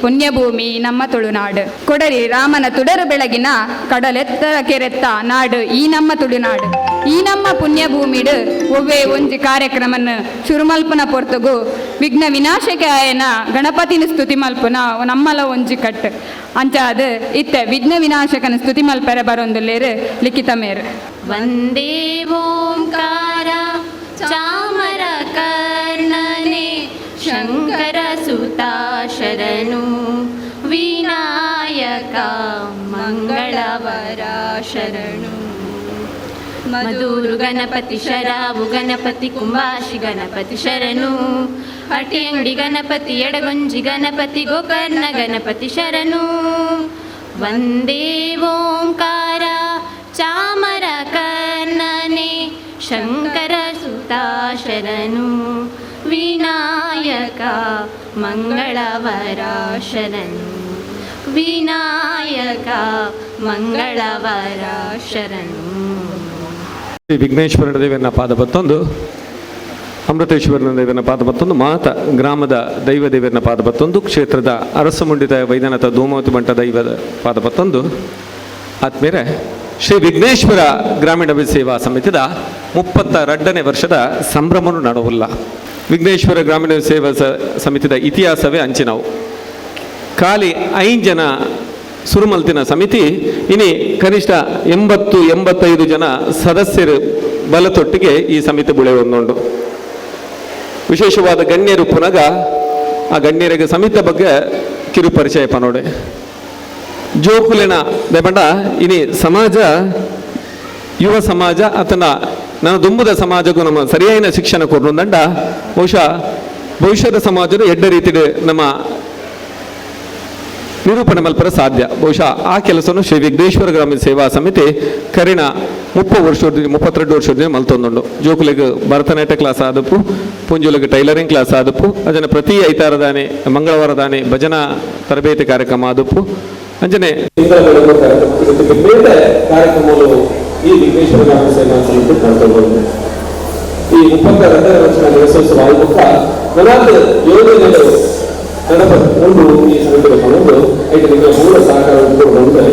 ಪುಣ್ಯಭೂಮಿ ನಮ್ಮ ತುಳುನಾಡು. ಕೊಡರಿ ರಾಮನ ತುಡರು ಬೆಳಗಿನ ಕಡಲೆತ್ತರ ಕೆರೆತ್ತ ನಾಡು ಈ ನಮ್ಮ ತುಳುನಾಡು. ಈ ನಮ್ಮ ಪುಣ್ಯಭೂಮಿಡು ಒವ್ವೆ ಒಂಜಿ ಕಾರ್ಯಕ್ರಮನ ಶುರುಮಲ್ಪನ ಪೊರ್ತುಗು ವಿಘ್ನ ವಿನಾಶಕಾಯನ ಗಣಪತಿನ ಸ್ತುತಿ ಮಲ್ಪುನ ನಮ್ಮಲ ಒಂಜಿ ಕಟ್ ಅಂಚಾದ ಇತ್ತೆ ವಿಘ್ನ ವಿನಾಶಕನ ಸ್ತುತಿ ಮಲ್ಪೆರೆ ಬರೊಂದುಲ್ಲೇರು ಲಿಖಿತ ಮೇರ್. ವಂದೇ ಓಂಕಾರ ಚಾಮರ ಕರ್ಣನೆ ಶಂಕರ ಸುತ ಶರಣು ವಿನಾಯಕ ಮಂಗಳವರ ಶರಣು. ಮಧುರು ಗಣಪತಿ, ಶರಾವು ಗಣಪತಿ, ಕುಂಬಾಶಿ ಗಣಪತಿ ಶರಣು. ಹಟಿಯಂಗಡಿ ಗಣಪತಿ, ಎಡಗೊಂಜಿ ಗಣಪತಿ, ಗೋಕರ್ಣ ಗಣಪತಿ ಶರಣು. ವಂದೇ ಓಂಕಾರ ಚಾಮರ ಕರ್ಣನೆ ಶಂಕರ ಸುತ ಶರಣು ವಿನಾಯಕ ಮಂಗಳವರ ಶರಣು, ವಿನಾಯಕ ಮಂಗಳವರ ಶರಣು. ಶ್ರೀ ವಿಘ್ನೇಶ್ವರನ ದೇವರನ ಪಾದ ಬತ್ತೊಂದು, ಅಮೃತೇಶ್ವರನ ದೇವರನ ಪಾದ ಬತ್ತೊಂದು, ಮಾತ ಗ್ರಾಮದ ದೈವ ದೇವರನ ಪಾದ ಬತ್ತೊಂದು, ಕ್ಷೇತ್ರದ ಅರಸಮುಂಡಿತ ವೈದ್ಯನಾಥ ಧೂಮಾವತಿ ಬಂಟ ದೈವದ ಪಾದ ಬತ್ತೊಂದು, ಆದ್ಮೇಲೆ ಶ್ರೀ ವಿಘ್ನೇಶ್ವರ ಗ್ರಾಮೀಣ ಸೇವಾ ಸಮಿತಿದ 32ನೇ ವರ್ಷದ ಸಂಭ್ರಮನು ನಡುವುಲ್ಲ. ವಿಘ್ನೇಶ್ವರ ಗ್ರಾಮೀಣ ಸೇವಾ ಸಮಿತಿದ ಇತಿಹಾಸವೇ ಅಂಚಿನವು. ಖಾಲಿ 5 ಜನ ಸುರುಮಲ್ತಿನ ಸಮಿತಿ ಇನಿ ಕನಿಷ್ಠ 80-85 ಜನ ಸದಸ್ಯರು ಬಲತೊಟ್ಟಿಗೆ ಈ ಸಮಿತಿ ಬುಳೆಯೊಂದುಂಡು. ವಿಶೇಷವಾದ ಗಣ್ಯರು ಪುನಗ ಆ ಗಣ್ಯರಿಗೆ ಸಮಿತಿ ಬಗ್ಗೆ ಕಿರು ಪರಿಚಯ ಪನೋಡೆ. ಜೋಕುಲಿನ ದೇಪಂಡ ಇನಿ ಸಮಾಜ, ಯುವ ಸಮಾಜ ಆತನ ನನ್ನ ದುಂಬುದ ಸಮಾಜಕ್ಕೂ ನಮ್ಮ ಸರಿಯಾದ ಶಿಕ್ಷಣ ಕೊಡ್ನುಂದಂಡ ಬಹುಶಃ ಭವಿಷ್ಯದ ಸಮಾಜದ ಎಡ್ಡ ರೀತಿ ನಮ್ಮ ನಿರೂಪಣೆ ಮಲ್ಪರ ಸಾಧ್ಯ. ಬಹುಶಃ ಆ ಕೆಲಸವನ್ನು ಶ್ರೀ ವಿಘ್ನೇಶ್ವರ ಗ್ರಾಮೀಣ ಸೇವಾ ಸಮಿತಿ ಕರಿನ 30 ವರ್ಷದ, 32 ವರ್ಷದ ಮಲ್ತೊಂದುಂಡು. ಜೋಕುಲಿಗೆ ಭರತನಾಟ್ಯ ಕ್ಲಾಸ್ ಆದಪ್ಪು, ಪುಂಜುಲಿಗೆ ಟೈಲರಿಂಗ್ ಕ್ಲಾಸ್ ಆದಪ್ಪು, ಅದನ್ನು ಪ್ರತಿ ಐತಾರದಾನೆ ಮಂಗಳವಾರದಾನೆ ಭಜನಾ ತರಬೇತಿ ಕಾರ್ಯಕ್ರಮ ಆದಪ್ಪು, ಅಂಜನೆ ಬೇರೆ ಕಾರ್ಯಕ್ರಮಗಳು ಈ ವಿಘ್ನೇಶ್ವರ ಗ್ರಾಮ ಸೇವಾ ಸಮಿತಿ ಕಲ್ತೊಂದು. ಈ 32ನೇ ವರ್ಷ ಯಶಸ್ಸು ಆಗುತ್ತ ನನಾತ್ ಯೋಜನೆಗಳು ನಡಪ ಉಂಡು ಈ ಸಮಿತಿ ಕೊಂಡು ಐತೆ ನಿಮ್ಮ ಮೂಲ ಸಹಕಾರ ಕೊಡುವಂತೆ.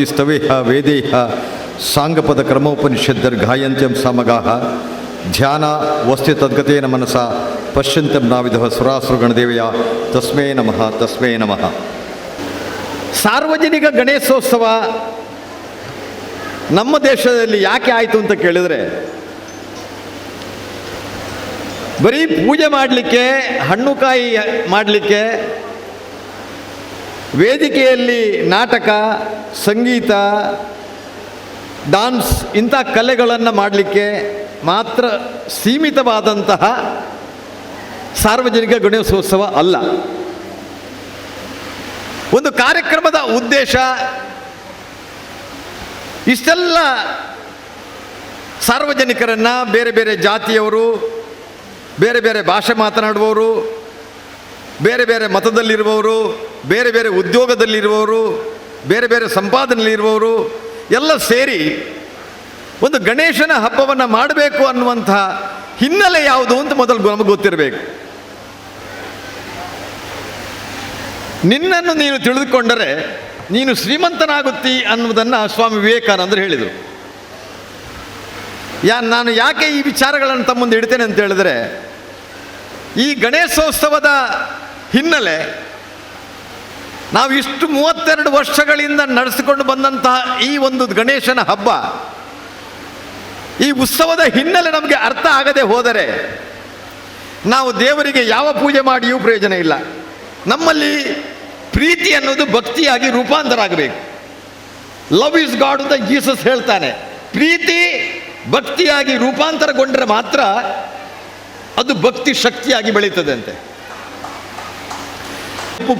ಸ್ತವೇಹ ವೇದೇಹ ಸಾಂಗಪದ ಕ್ರಮೋಪನಿಷದ್ದರ್ ಗಾಯಂತ್ಯಂ ಸಮಗಾಹ ಧ್ಯಾನ ವಸ್ತಿ ತದ್ಗತೇನ ಮನಸ ಪಶ್ಯಂತಂ ನಾವಿಧ ಸುರಾಸುರಗಣದೇವೆಯ ತಸ್ಮೇ ನಮಃ, ತಸ್ಮೇ ನಮಃ. ಸಾರ್ವಜನಿಕ ಗಣೇಶೋತ್ಸವ ನಮ್ಮ ದೇಶದಲ್ಲಿ ಯಾಕೆ ಆಯಿತು ಅಂತ ಕೇಳಿದರೆ, ಬರೀ ಪೂಜೆ ಮಾಡಲಿಕ್ಕೆ, ಹಣ್ಣುಕಾಯಿ ಮಾಡಲಿಕ್ಕೆ, ವೇದಿಕೆಯಲ್ಲಿ ನಾಟಕ, ಸಂಗೀತ, ಡಾನ್ಸ್ ಇಂಥ ಕಲೆಗಳನ್ನು ಮಾಡಲಿಕ್ಕೆ ಮಾತ್ರ ಸೀಮಿತವಾದಂತಹ ಸಾರ್ವಜನಿಕ ಗಣೇಶೋತ್ಸವ ಅಲ್ಲ. ಒಂದು ಕಾರ್ಯಕ್ರಮದ ಉದ್ದೇಶ ಇಷ್ಟೆಲ್ಲ ಸಾರ್ವಜನಿಕರನ್ನು, ಬೇರೆ ಬೇರೆ ಜಾತಿಯವರು, ಬೇರೆ ಬೇರೆ ಭಾಷೆ ಮಾತನಾಡುವವರು, ಬೇರೆ ಬೇರೆ ಮತದಲ್ಲಿರುವವರು, ಬೇರೆ ಬೇರೆ ಉದ್ಯೋಗದಲ್ಲಿರುವವರು, ಬೇರೆ ಬೇರೆ ಸಂಪಾದನೆಯಲ್ಲಿರುವವರು ಎಲ್ಲ ಸೇರಿ ಒಂದು ಗಣೇಶನ ಹಬ್ಬವನ್ನು ಮಾಡಬೇಕು ಅನ್ನುವಂತಹ ಹಿನ್ನೆಲೆ ಯಾವುದು ಅಂತ ಮೊದಲು ನಮಗೆ ಗೊತ್ತಿರಬೇಕು. ನಿನ್ನನ್ನು ನೀನು ತಿಳಿದುಕೊಂಡರೆ ನೀನು ಶ್ರೀಮಂತನಾಗುತ್ತೀ ಅನ್ನುವುದನ್ನು ಸ್ವಾಮಿ ವಿವೇಕಾನಂದರು ಹೇಳಿದರು. ನಾನು ಯಾಕೆ ಈ ವಿಚಾರಗಳನ್ನು ತಮ್ಮ ಮುಂದೆ ಇಡ್ತೇನೆ ಅಂತ ಹೇಳಿದರೆ, ಈ ಗಣೇಶೋತ್ಸವದ ಹಿನ್ನೆಲೆ ನಾವು ಇಷ್ಟು 32 ವರ್ಷಗಳಿಂದ ನಡೆಸಿಕೊಂಡು ಬಂದಂತಹ ಈ ಒಂದು ಗಣೇಶನ ಹಬ್ಬ, ಈ ಉತ್ಸವದ ಹಿನ್ನೆಲೆ ನಮಗೆ ಅರ್ಥ ಆಗದೆ ಹೋದರೆ ನಾವು ದೇವರಿಗೆ ಯಾವ ಪೂಜೆ ಮಾಡಿಯೂ ಪ್ರಯೋಜನ ಇಲ್ಲ. ನಮ್ಮಲ್ಲಿ ಪ್ರೀತಿ ಅನ್ನೋದು ಭಕ್ತಿಯಾಗಿ ರೂಪಾಂತರ ಆಗಬೇಕು. Love is god ಅಂತ ಜೀಸಸ್ ಹೇಳ್ತಾನೆ. ಪ್ರೀತಿ ಭಕ್ತಿಯಾಗಿ ರೂಪಾಂತರಗೊಂಡರೆ ಮಾತ್ರ ಅದು ಭಕ್ತಿ ಶಕ್ತಿಯಾಗಿ ಬೆಳೀತದೆ ಅಂತೆ.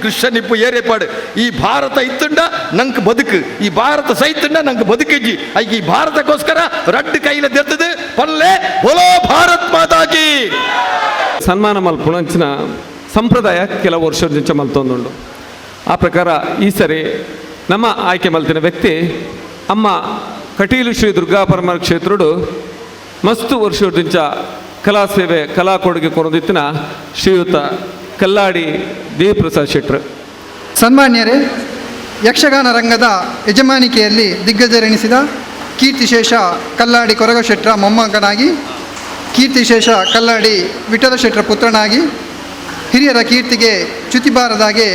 ಕ್ರಿಶ್ಚಿಯನ್ ಇಪ್ಪು ಏರೇಪಾಡು ಈ ಭಾರತ ಇತ್ತುಂಡ ನಂಗೆ ಬದುಕು, ಈ ಭಾರತ ಸೈತುಂಡ ನಂಗೆ ಬದುಕಿಜ್ಜಿ, ಐಕ್ ಈ ಭಾರತಕ್ಕೋಸ್ಕರ ರಡ್ಡು ಕೈಲ ದೆತ್ತದು ಪಲ್ಲೆ ಬೋಲೋ ಭಾರತ್ ಮಾತಾಕಿ. ಸನ್ಮಾನ ಮಲ್ಪುಣಂಚಿನ ಸಂಪ್ರದಾಯ ಕೆಲವು ವರ್ಷದ ಮಲ್ತೊಂದುಂಡು. ಆ ಪ್ರಕಾರ ಈ ಸರಿ ನಮ್ಮ ಆಯ್ಕೆ ಮಲ್ತಿನ ವ್ಯಕ್ತಿ ಅಮ್ಮ ಕಟೀಲು ಶ್ರೀ ದುರ್ಗಾ ಪರಮಾರ್ ಕ್ಷೇತ್ರಡು ಮಸ್ತು ವರ್ಷದಿಂಚ ಕಲಾ ಸೇವೆ ಕಲಾ ಕೊಡುಗೆ ಕೊರದಿತ್ತಿನ ಶ್ರೀಯುತ ಕಲ್ಲಾಡಿ ದೇವಿಪ್ರಸಾದ್ ಶೆಟ್ರು. ಸನ್ಮಾನ್ಯರೇ, ಯಕ್ಷಗಾನ ರಂಗದ ಯಜಮಾನಿಕೆಯಲ್ಲಿ ದಿಗ್ಗಜರೆನಿಸಿದ ಕೀರ್ತಿಶೇಷ ಕಲ್ಲಾಡಿ ಕೊರಗ ಶೆಟ್ಟರ ಮೊಮ್ಮಗನಾಗಿ, ಕೀರ್ತಿಶೇಷ ಕಲ್ಲಾಡಿ ವಿಠಲ ಶೆಟ್ಟರ ಪುತ್ರನಾಗಿ, ಹಿರಿಯರ ಕೀರ್ತಿಗೆ ಚ್ಯುತಿಬಾರದಾಗೆ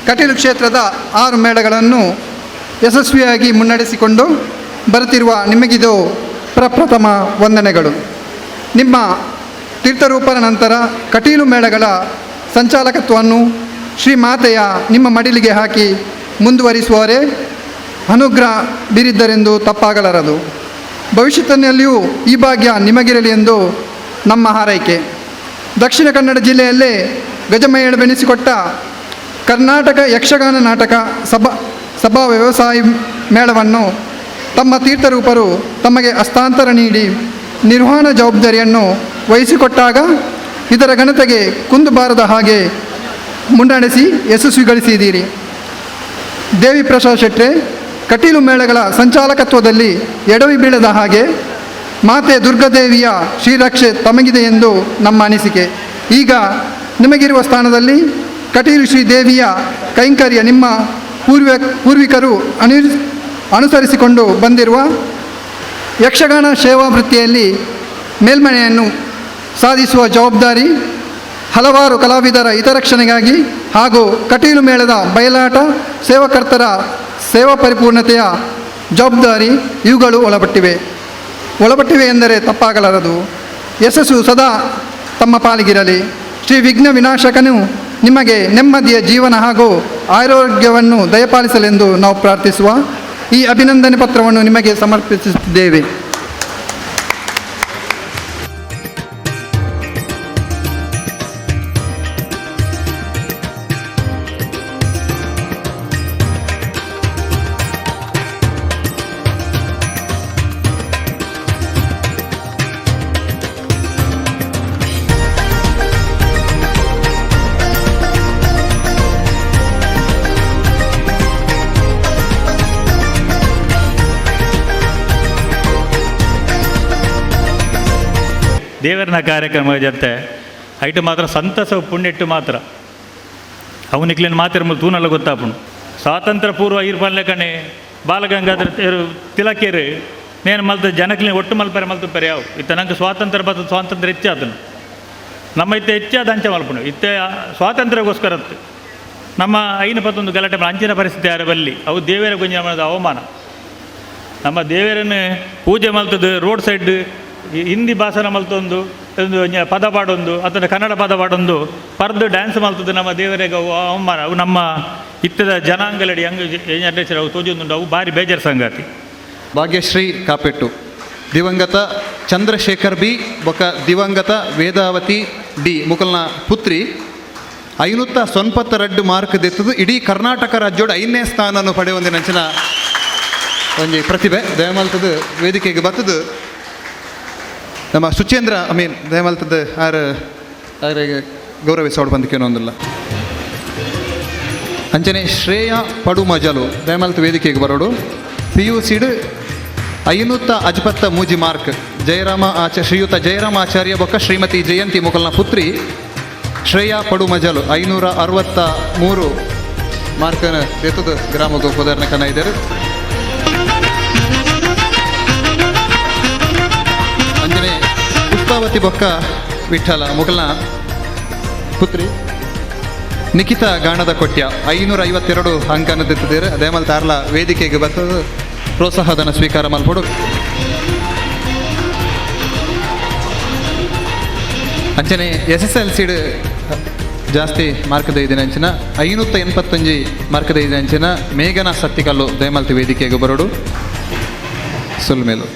ಕಟೀಲು ಕ್ಷೇತ್ರದ 6 ಮೇಳಗಳನ್ನು ಯಶಸ್ವಿಯಾಗಿ ಮುನ್ನಡೆಸಿಕೊಂಡು ಬರುತ್ತಿರುವ ನಿಮಗಿದು ಪ್ರಪ್ರಥಮ ವಂದನೆಗಳು. ನಿಮ್ಮ ತೀರ್ಥರೂಪರ ನಂತರ ಕಟೀಲು ಮೇಳಗಳ ಸಂಚಾಲಕತ್ವವನ್ನು ಶ್ರೀ ಮಾತೆಯ ನಿಮ್ಮ ಮಡಿಲಿಗೆ ಹಾಕಿ ಮುಂದುವರಿಸುವವರೇ ಅನುಗ್ರಹ ಬೀರಿದ್ದರೆಂದು ತಪ್ಪಾಗಲಾರದು. ಭವಿಷ್ಯತ್ತಿನಲ್ಲಿಯೂ ಈ ಭಾಗ್ಯ ನಿಮಗಿರಲಿ ಎಂದು ನಮ್ಮ ಹಾರೈಕೆ. ದಕ್ಷಿಣ ಕನ್ನಡ ಜಿಲ್ಲೆಯಲ್ಲೇ ಗಜಮೇಳವೆನಿಸಿಕೊಟ್ಟ ಕರ್ನಾಟಕ ಯಕ್ಷಗಾನ ನಾಟಕ ಸಭಾ ವ್ಯವಸಾಯ ಮೇಳವನ್ನು ತಮ್ಮ ತೀರ್ಥರೂಪರು ತಮಗೆ ಹಸ್ತಾಂತರ ನೀಡಿ ನಿರ್ವಹಣಾ ಜವಾಬ್ದಾರಿಯನ್ನು ವಹಿಸಿಕೊಟ್ಟಾಗ ಇದರ ಘನತೆಗೆ ಕುಂದು ಬಾರದ ಹಾಗೆ ಮುನ್ನಡೆಸಿ ಯಶಸ್ವಿಗಳಿಸಿದ್ದೀರಿ. ದೇವಿ ಪ್ರಸಾದ್ ಶೆಟ್ರೆ, ಕಟೀಲು ಮೇಳಗಳ ಸಂಚಾಲಕತ್ವದಲ್ಲಿ ಎಡವಿ ಬೀಳದ ಹಾಗೆ ಮಾತೆ ದುರ್ಗಾದೇವಿಯ ಶ್ರೀರಕ್ಷೆ ತಮಗಿದೆ ಎಂದು ನಮ್ಮ ಅನಿಸಿಕೆ. ಈಗ ನಿಮಗಿರುವ ಸ್ಥಾನದಲ್ಲಿ ಕಟೀಲು ಶ್ರೀ ದೇವಿಯ ಕೈಂಕರ್ಯ ನಿಮ್ಮ ಪೂರ್ವಿಕರು ಅನುಸರಿಸಿಕೊಂಡು ಬಂದಿರುವ ಯಕ್ಷಗಾನ ಸೇವಾ ವೃತ್ತಿಯಲ್ಲಿ ಮೇಲ್ಮನೆಯನ್ನು ಸಾಧಿಸುವ ಜವಾಬ್ದಾರಿ ಹಲವಾರು ಕಲಾವಿದರ ಹಿತರಕ್ಷಣೆಗಾಗಿ ಹಾಗೂ ಕಟೀಲು ಮೇಳದ ಬಯಲಾಟ ಸೇವಾಕರ್ತರ ಸೇವಾ ಪರಿಪೂರ್ಣತೆಯ ಜವಾಬ್ದಾರಿ ಇವುಗಳು ಒಳಪಟ್ಟಿವೆ. ಒಳಪಟ್ಟಿವೆ ಎಂದರೆ ತಪ್ಪಾಗಲಾರದು. ಯಶಸ್ಸು ಸದಾ ತಮ್ಮ ಪಾಲಿಗಿರಲಿ. ಶ್ರೀ ವಿಘ್ನ ವಿನಾಶಕನು ನಿಮಗೆ ನೆಮ್ಮದಿಯ ಜೀವನ ಹಾಗೂ ಆರೋಗ್ಯವನ್ನು ದಯಪಾಲಿಸಲೆಂದು ನಾವು ಪ್ರಾರ್ಥಿಸುವ ಈ ಅಭಿನಂದನೆ ಪತ್ರವನ್ನು ನಿಮಗೆ ಸಮರ್ಪಿಸುತ್ತಿದ್ದೇವೆ. ದೇವರನ ಕಾರ್ಯಕ್ರಮ ಜೊತೆ ಐಟು ಮಾತ್ರ ಸಂತಸ ಪುಣ್ಯಟ್ಟು ಮಾತ್ರ ಅವನಿಕ್ಲೇನು ಮಾತಿರ ಮೂಲ ತೂನಲ್ಲ ಗೊತ್ತಾಪುಣು. ಸ್ವಾತಂತ್ರ್ಯ ಪೂರ್ವ ಈರ್ಪನ್ಲೆ ಕಣೆ ಬಾಲಗಂಗಾಧರ ತಿಲಕೇರು ನೇನು ಮಲ್ತ ಜನಕ್ಲಿನ ಒಟ್ಟು ಮಲ್ಪರೆ ಮಲ್ತುಪ್ಪರೆ ಯಾವ ಇತ್ತ ನಂಗೆ ಸ್ವಾತಂತ್ರ್ಯ ಬರ್ತದೆ, ಸ್ವಾತಂತ್ರ್ಯ ಹೆಚ್ಚಾದನು ನಮ್ಮ ಇತ್ತೆ ಹೆಚ್ಚಾದ ಅಂಚೆ ಮಲ್ಪುಣು ಇತ್ತೆ ಸ್ವಾತಂತ್ರ್ಯಕ್ಕೋಸ್ಕರ ನಮ್ಮ ಐನ ಪತ್ತೊಂದು ಗಲಾಟೆ ಅಂಚಿನ ಪರಿಸ್ಥಿತಿ ಯಾರ ಬಲ್ಲಿ ಅವು ದೇವರ ಗುಂಜಿನ ಮಾಡಿದ ಅವಮಾನ. ನಮ್ಮ ದೇವರನ್ನು ಪೂಜೆ ಮಲ್ತದ್ದು ರೋಡ್ ಸೈಡ್ ಹಿಂದಿ ಭಾಷಣ ಮಲ್ತೊಂದು, ಒಂದು ಪದ ಪಾಡೊಂದು ಅಥವಾ ಕನ್ನಡ ಪದ ಪಾಡೊಂದು ಪರ್ದು ಡ್ಯಾನ್ಸ್ ಮಲ್ತದ್ದು ನಮ್ಮ ದೇವರಿಗೆ ಅವು ಅವಮಾನ. ಅವು ನಮ್ಮ ಇತ್ತದ ಜನಾಂಗಲಡಿ ಅಂಗ ಜನರೇಷನ್ ಅವು ತೋಜೊಂದುಂಡು. ಅವು ಭಾರಿ ಬೇಜಾರು ಸಂಗತಿ. ಭಾಗ್ಯಶ್ರೀ ಕಾಪೆಟ್ಟು, ದಿವಂಗತ ಚಂದ್ರಶೇಖರ್ ಬಿ ಬೊಕ ದಿವಂಗತ ವೇದಾವತಿ ಡಿ ಮುಕಲ್ನ ಪುತ್ರಿ, 592 ಮಾರ್ಕ್ ದೆತ್ತದು ಇಡೀ ಕರ್ನಾಟಕ ರಾಜ್ಯೋಡು 5ನೇ ಸ್ಥಾನವನ್ನು ಪಡೆಯುವಂದಿನ ಒಂಜಿ ಪ್ರತಿಭೆ. ದಯಮಲ್ತದ ವೇದಿಕೆಗೆ ಬತ್ತದು ನಮ್ಮ ಸುಚೇಂದ್ರ ಅಮೀನ್ ದಯಮಲ್ತದ ಆರ್ ಆರಿಗೆ ಗೌರವಿಸೋಡು ಬಂದಕ್ಕೇನೊಂದಿಲ್ಲ. ಅಂಚನೆ ಶ್ರೇಯಾ ಪಡುಮಜಲು ದಯಮಲ್ತ ವೇದಿಕೆಗೆ ಬರೋಡು. ಪಿ ಯು ಸಿಡ್ 553 ಮಾರ್ಕ್. ಜಯರಾಮ ಆಚ ಶ್ರೀಯುತ ಜಯರಾಮ ಆಚಾರ್ಯ ಬೊಕ್ಕ ಶ್ರೀಮತಿ ಜಯಂತಿ ಮುಕಲ್ನ ಪುತ್ರಿ ಶ್ರೇಯಾ ಪಡುಮಜಲು 563 ಮಾರ್ಕನ ಎತ್ತದ ಗ್ರಾಮ ಗೋಪುದರ್ನ ಕನ ಇದ್ದಾರೆ. ಅಂಜನೆ ಪುಷ್ಪಾವತಿ ಬೊಕ್ಕ ವಿಠಲ ಮುಕಲ್ನ ಪುತ್ರಿ ನಿಖಿತಾ ಗಾಣದ ಕೊಟ್ಯ 552 ಅಂಕನ ತೆತ್ತಿದ್ದಾರೆ. ಅದೇ ಮಲ್ ತಾರ್ಲ ವೇದಿಕೆಗೆ ಬರ್ತದೆ ಪ್ರೋತ್ಸಾಹಧನ ಸ್ವೀಕಾರ ಮಲ್ಪಡು. ಅಂಚನೆ ಎಸ್ ಎಸ್ ಎಲ್ ಸಿಡ್ ಜಾಸ್ತಿ ಮಾರ್ಕದ ಇದಿನ ಅಂಚಿನ 585 ಮಾರ್ಕದ ಇದಿನ ಅಂಚಿನ ಮೇಘನ ಸತ್ತಿಕಲ್ಲು ದಯಮಲ್ತಿ ವೇದಿಕೆಗೆ ಬರೋಡು. ಸುಲ್ಮೇಲು.